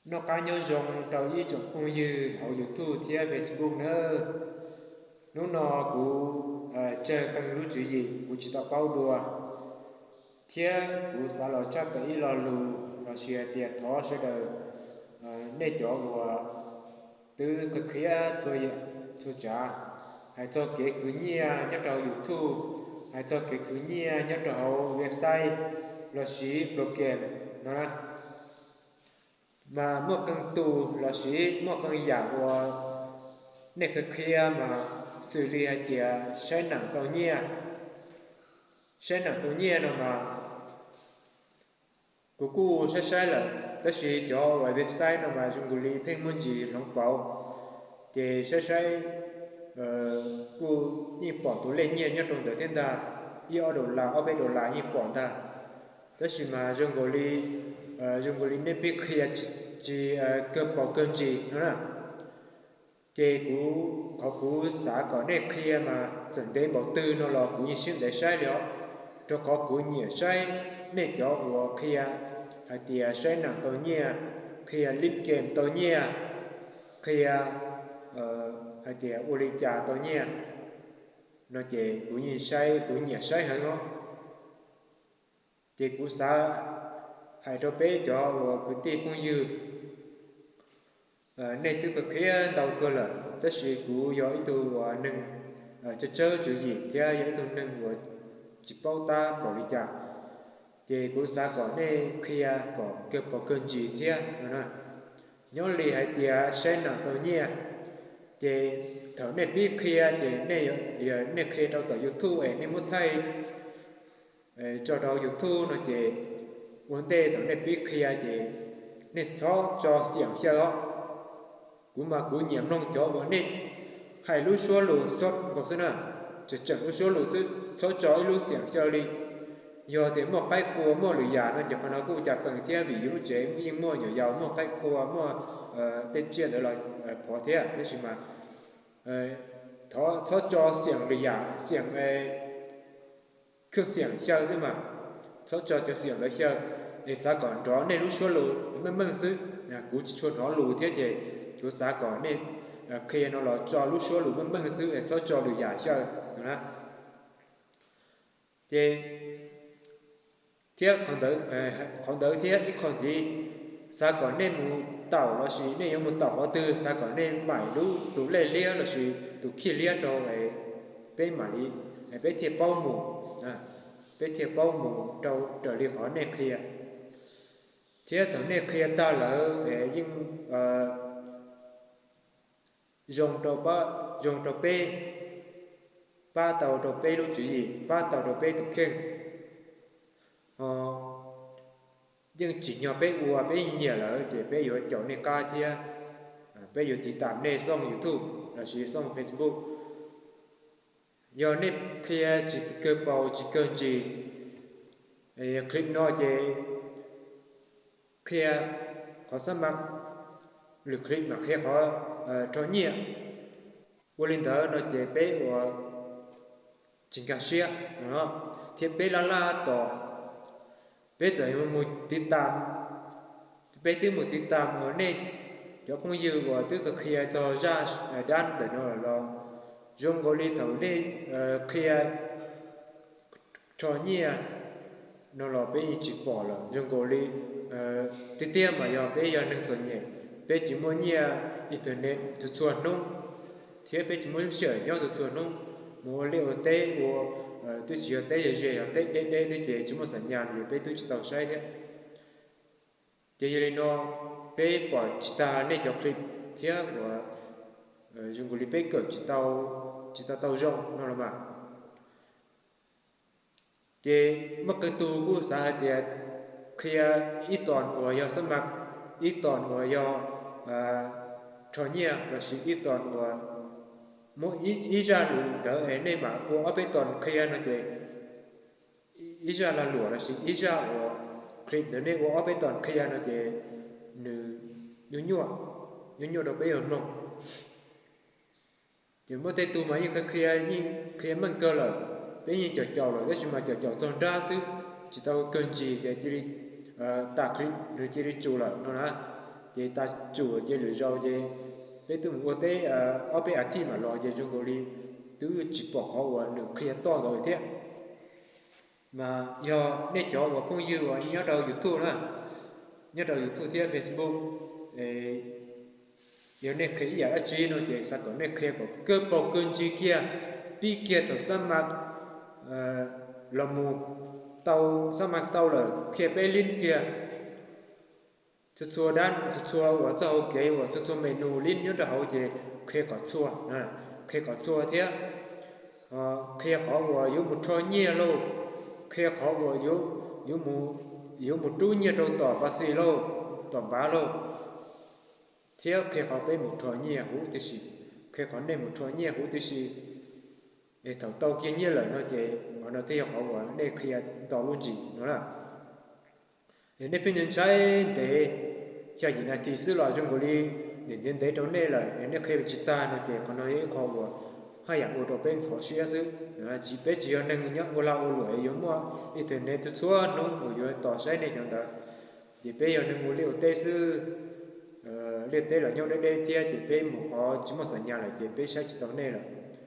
Noj qab nyob zoo rau ib tsoom phooj ywg hauv YouTube thiab Facebook nawb. Hnub no kuv tsawg qee lub tswv yim kuv tsis tau paub dua, thiab kuv xav los tshaj tawm ib lo lus los sis hais tias thov sawv daws, nej cov uas twb qhia qhia txhua tsav, hais txog kev khwv nyiaj nyob rau YouTube, hais txog kev khwv nyiaj nyob rau hauv website los sis program no na, mas muaj qee tus los sis muaj qee yam uas nej qhia qhia mas xws li hais tias saib neem tau nyiaj. Saib neem tau nyiaj no mas kuv kuj saib saib lawm, tab sis cov uas website no mas zoo nkaus li pheej muaj ntsis hloov pauv, ces saib saib kuj yeej pom tus lej nyiaj nyob rau ntawd thiab ntag, ib ob dollar ob peb dollar yeej pom ntag, tab sis mas zoo nkaus li, zoo nkaus li nej pib qhia tsis kawg paus kawg ntsis no na. Ces kuv, qhov kuv xav kom nej qhia mas txawm ntev npaum twg no los kuv yeej siab ntev saib li os, rau qhov kuv nyiam saib nej cov uas qhia hais tias saib neem tau nyiaj, qhia lib game tau nyiaj, qhia hais tias ua li cas tau nyiaj no ces kuv yeej saib, kuv nyiam saib heev os. Ces kuv xav hais rau peb cov uas kwv tij phooj ywg, nej twb qhia ntau kawg lawm, tab sis kuv yog ib tug uas neeg tsawg tsawg tswv yim thiab yog ib tug neeg uas tsis paub tab npaum li cas, ces kuv xav kom nej qhia kom kawg paus kawg ntsis thiab no na. Nyob li hais tias saib neem tau nyiaj, ces thaum nej pib qhia ces nej, yog nej qhia rau tom YouTube es nej muab thaij tso rau YouTube no ces ua ntej thaum nej pib qhia ces nej txhob tso xiam xyaw os. Kuv mas kuv nyiam mloog cov uas nej hais lub suab lus xwb nkaus xwb na, tseem tseem lub suab lus xwb, txhob tso ib lub xiam xyaw li. Yog tias muaj qaib qua muaj lwm yam no ces qhov no kuj cas peem thiab vim yus lub tsev yeej muaj nyuam yaus muaj qaib qua muaj tej tsiaj ntawd los phov thiab, tab sis mas thov txhob tso xiam lwm yam, xiam kheej xiam xyaw xwb mas, txhob tso cov xiam ntawd xyaw, es xav kom nrov nej lub suab lus meej meej xwb. Kuv tsis tshua hnov lus thiab ces kuv xav kom nej qhia no los tso lub suab lus meej meej xwb es txhob tso lwm yam xyaw no na. Ces thiab qhov ntawd thiab ib qho ntxiv, xav kom nej mus taum los sis nej yuav mus taum qhov twg xav kom nej maim lub tus lej liab los sis tus khij liab rau, peb mam li, peb thiaj paub mus, peb thiaj paub mus rau raws li qhov nej qhia. Thiab thaum nej qhia tag lawm yeej zoo rau, zoo rau peb, pab tau rau peb lub tswv yim, pab tau rau peb tus kheej. Yeej tsim nyog peb ua, peb nyiam lawm ces peb yuav caum nej qab thiab peb yuav tiv tam nej xooj YouTube los sis xooj Facebook. Yog nej qhia tsis kawg paus tsis kawg ntsis, clip no ces qhia qhov xab mab, lwm clip mas qhia qhov rho nyiaj. Ua li ntawd no ces peb ua tsis nkag siab thiab peb laj laj tos. Peb txawm mus tiv tam, peb twb mus tiv tam uas nej cov phooj ywg uas twb qhia txog zaj dab ntawm no los, zoo nkaus li thaum nej qhia rho nyiaj no los peb yeej tsis pom lawm. Zoo nkaus li tiag tiag mas yog peb yog neeg txom nyem, peb tsis muaj nyiaj internet txhua txhua hnub, thiab peb tsis muaj lub sij hawm nyob txhua txhua hnub, mus ua liaj ua teb ua, twb tsis yog teb ze ze, yog teb deb deb thiab ces tsis muaj xam nyas ces peb twb tsis tau saib thiab. Ces yog li no peb pom tsis tag nej cov clip thiab uas zoo nkaus li peb kawm tsis tau, tsis tau tau zoo no los mas. Ces muaj qee tug kuj xav hais tias qhia ib ton uas yog xab mab, ib ton uas yog rho nyiaj los sis ib ton uas muab ib zaj lus ntawd es nej mam ua ob peb ton qhia no ces, ib zaj lag luam los sis ib zaj uas clip ntawd nej ua ob peb ton qhia no ces nws nyuaj nyuaj, nyuaj nyuaj rau peb yuav mloog. Ces muaj tej tug mas yeej qhia qhia, yeej qhia meej kawg lawm, peb yeej caum caum lawm tab sis mas caum caum txog nrab xwb, tsis tau kawg ntsis ces cia li tas clip nws cia li tsum lawm no na. Ces tas tsuas ces lwm zaus ces peb twb mus ua teb ob peb a thiv mam los ces zoo nkaus li twb tsis pom qhov uas nws qhia toj ntawd thiab. Mas yog nej cov uas phooj ywg uas nyob rau YouTube na, nyob rau YouTube thiab Facebook, yog nej qhia ib yam dab tsi no ces xav kom nej qhia kom kawg paus kawg ntsis kiag, pib kiag thaum xab ma los mus tau, xab ma tau lawm qhia peb lib kiag. Txhua txhua dab, txhua txhua uas txoj hauv kev uas txhua txhua menu lib nyob rau hauv ces qhia kom txhua, qhia kom txhua thiab qhia qhov uas yuav mus rho nyiaj lauj, qhia qhov uas yuav mus rub nyiaj rau tom pa xis lauj, tom npav lauj, thiab qhia qhov peb mus rho nyiaj huv tib si, qhia qhov nej mus rho nyiaj huv tib si. Es thaum tau kiag nyiaj lawm no ces qhov no thiaj yog qhov uas nej qhia nto lub ntsis no na. Yog nej pheej ntshai ntev, xya yim nas this xwb los zoo nkaus li ntev ntev rau nej lawm, yog nej qhia tsis tag no ces qhov no yog ib qho uas haj yam ua rau peb ntxhov siab xwb. Peb tsis yog neeg nyob ua lag ua luam yuav muaj internet txhua txhua hnub uas yuav tos saib nej cov ntawd. Ces peb yog neeg ua liaj ua teb xwb, liaj teb los nyob deb deb thiab ces peb mus qhov tsis muaj xam nyas lawm ces peb saib tsis tau nej lawm.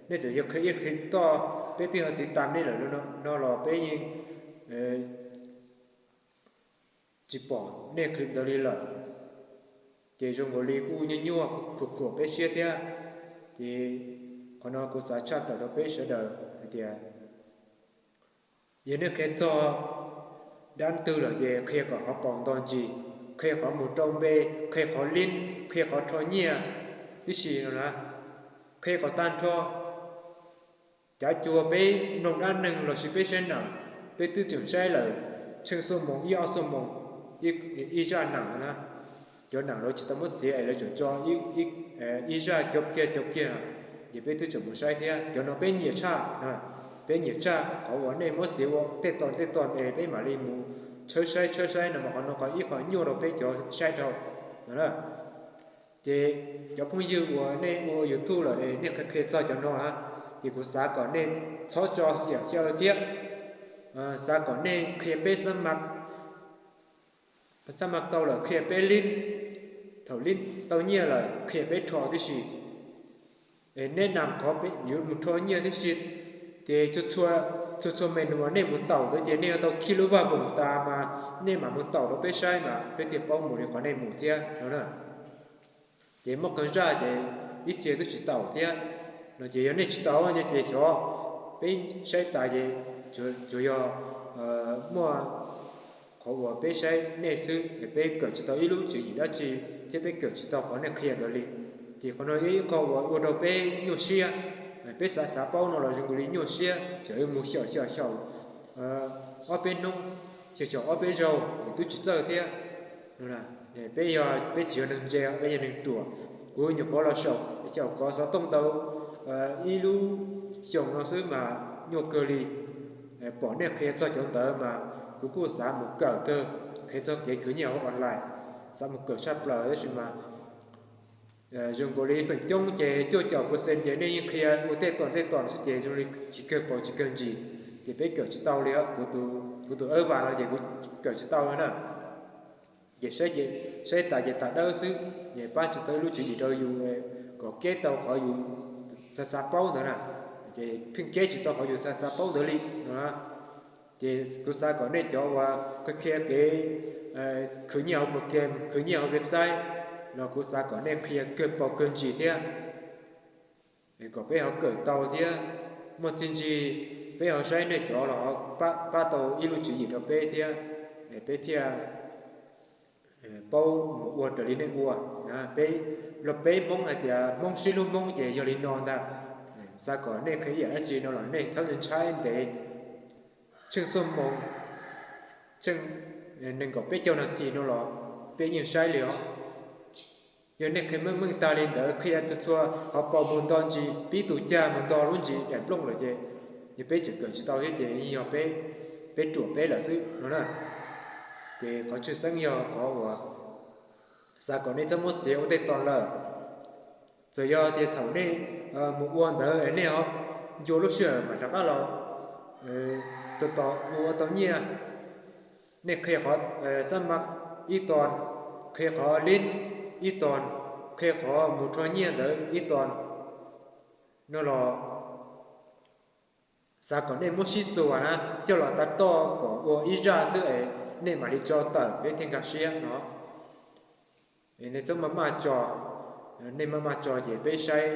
Nej txawm yog qhia ib qhia toj, peb twb yog tiv tas nej lawm no los peb yeej tsis pom nej qhia ntawd li lawm. Ces zoo nkaus li kuj nyuaj nyuaj khuam khuam peb siab thiab. Ces qhov no kuv xav tshaj tawm rau peb sawv daws hais tias yog nej qhia txog dab twg lawm ces qhia kom qhov paus nto ntsis, qhia qhov mus rau npe, qhia qhov lib, qhia qhov rho nyiaj tib si no na, qhia kom tag nrho. Cav cuag peb mloog dab neeg lossis peb saib nam, peb twb tseem saib lawm tsheej xuab moos ib ob xuab moos ib zaj nam na. Cov nam lawv tsis tau muab txiav es lawv tseem tso ib zaj cov kiag cov kiag, ces peb twb tseem mus saib thiab. Cov no peb nyiam tshaj, peb nyiam tshaj qhov uas nej muab txiav ua tej ton tej ton es peb mam li mus tshawb saib tshawb saib no mas qhov no qhov ib qho nyuaj rau peb cov saib dhau no na. Ces cov phooj ywg uas nej ua YouTube lawm es nej qhia qhia txog cov no na, ces kuv xav kom nej txhob tso xiam xyaw thiab, xav kom nej qhia peb xab ma, xab ma tau lawm qhia peb lib, thaum lib tau nyiaj lawm qhia peb rho tib si. Es nej nam qhov yuav mus rho nyiaj tib si, ces txhua txhua menu uas nej mus taum ntawd ces nej yuav tau khi lub vaj moos tas mas nej mam mus taum rau peb saib mas peb thiaj paub mus li qhov nej mus thiab no na. Ces muaj qee zaj ces ib txhia twb tsis taum thiab no ces yog nej tsis taum no ces xyov, peb saib tas ces tsuas yog muaj qhov uas peb saib nej xwb es peb kawm tsis tau ib lub tswv yim dab tsi thiab peb kawm tsis tau qhov nej qhia ntawd li. Ces qhov no yog ib qho uas ua rau peb nyuaj siab, peb xav xav paub no los zoo nkaus li nyuaj siab, txawm mus xyaum xyaum xyaum ob peb hnub, xyaum xyaum ob peb zaug es twb tsis txawj thiab. Peb yog, peb tsis yog neeg ntse, peb yog neeg ruam. Kuv nyuam qhuav los xyaum kov xov tooj tau ib lub xyoos no xwb mas nyuaj kawg li. Pom nej qhia txog cov ntawd mas kuv kuj xav mus kawm kawg, qhia txog kev khwv nyiaj hauv online, xav mus kawm tshaj plaws tab sis mas zoo nkaus li feem coob ces cuaj caum percent ces nej yeej qhia ua tej tom tej tom xwb ces zoo li tsis kawg paus tsis kawg ntsis, ces peb kawm tsis tau li. Kuv tus awb vas no ces kuv kawm tsis tau na. Ces saib tas ces tas dawb xwb, ces pab tsis tau ib lub tswv yim rau yus kom keb tau qhov yus xav xav paub ntawd na. Ces pheej keb tsis tau qhov yus xav xav paub ntawd li no. Ces kuv xav kom nej cov uas qhia kev khwv nyiaj hauv program, khwv nyiaj hauv website los kuv xav kom nej qhia kawg paus kawg ntsis thiab, kom peb ho kawm tau thiab. Muaj txiaj ntsig peb ho saib nej cov los pab tau ib lub tswv yim rau peb thiab, peb thiaj paub mus ua raws li nej ua. Peb, los peb Hmoob hais tias Hmoob sib hlub Hmoob ces yog li no ntag. Xav kom nej qhia ib yam dab tsi no los nej txhob ntshai ntev, tsheej xuab moos, tsheej nees nkaum peb caug nas this no los peb yeej saib li os. Yog nej qhia meej meej tag li ntawd, qhia txhua txhua qhov paus mus nto ntsis, pib tus cag mus nto lub ntsis daim nplooj lawm ces, yog peb tseem kawm tsis tau thiab ces yeej yog peb, peb ruam peb lawm xwb no na. Ces qhov tshwj xeeb yog qhov uas xav kom nej txhob muab txiav ua tej tos lawm. Txawm yog tias thaum nej mus ua ntawd nej ho ncua lub sij hawm mam rov qab los tos ua tau nyiaj, nej qhia qhov xab ma ib tos, qhia qhov lib ib ton, qhia qhov mus rho nyiaj ntawd ib ton no los xav kom nej muab sib txuas na, coj los tav toj kom ua ib zaj xwb es nej mam li tso tawm peb thiaj nkag siab no. Nej txhob maj maj tso, nej maj maj tso ces peb saib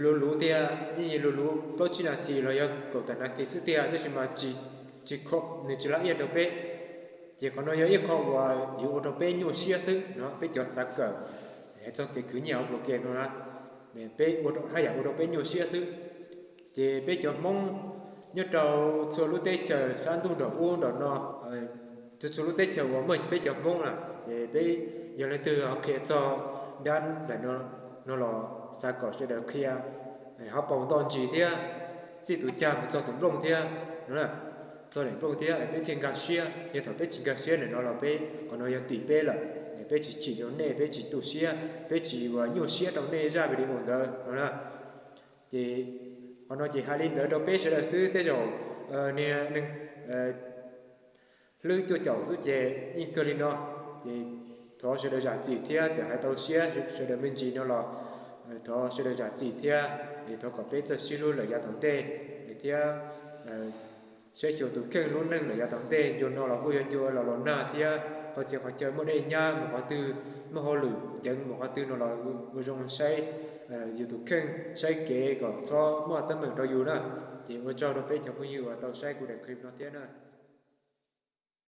luv luv thiab, yeej luv luv plaub tsib nas this los yog kaum tawm nas this xwb tiag, tab sis mas tsis, tsis kho, nws tsis laj iaj rau peb. Ces qhov no yog ib qho uas yuav ua rau peb nyuaj siab xwb no, peb cov xav kawm hais txog kev khwv nyiaj hauv Google no na, peb haj yam ua rau peb nyuaj siab xwb. Ces peb cov Hmoob nyob rau txhua lub teb chaws sab ntuj nram ub nram no, txhua txhua lub teb chaws uas muaj peb cov Hmoob na, ces peb yog leej twg ho qhia txog dab ntawm no los xav kom sawv daws qhia ho paus ntoj ntsis thiab, txij tus cag mus txog tus nplooj thiab no, txog daim nplooj thiab peb thiaj nkag siab. Yog thaum peb tsis nkag siab ntawm no los peb qhov no yog tim peb lawm, peb tsis chim rau nej, peb tsis tu siab, peb tsis ua nyuaj siab rau nej zaj video ntawd no na. Ces qhov no ces hais li ntawd rau peb sawv daws xwb, tej zaum neeg hlwb cuaj caum xwb ces yeej kawg li no. Ces thov sawv daws zam txim thiab, txawm hais tau siab sawv daws me ntsis no los thov sawv daws zam txim thiab, es thov kom peb txawj sib hlub lawm yav tom ntej, thiab saib xyuas tus kheej lub neej lawm yav tom ntej. Ncua no los kuj yog ncua los los nag thiab, qhov txhia qhov chaw muaj dej nyab, mus qhov twg muaj hauj lwm nceev mus qhov twg no los ua zoo saib yus tus kheej, saib kev kom txhob muaj teeb meem rau yus na. Ces ua tsaug rau peb cov phooj ywg uas tau saib kuv daim clip no thiab na.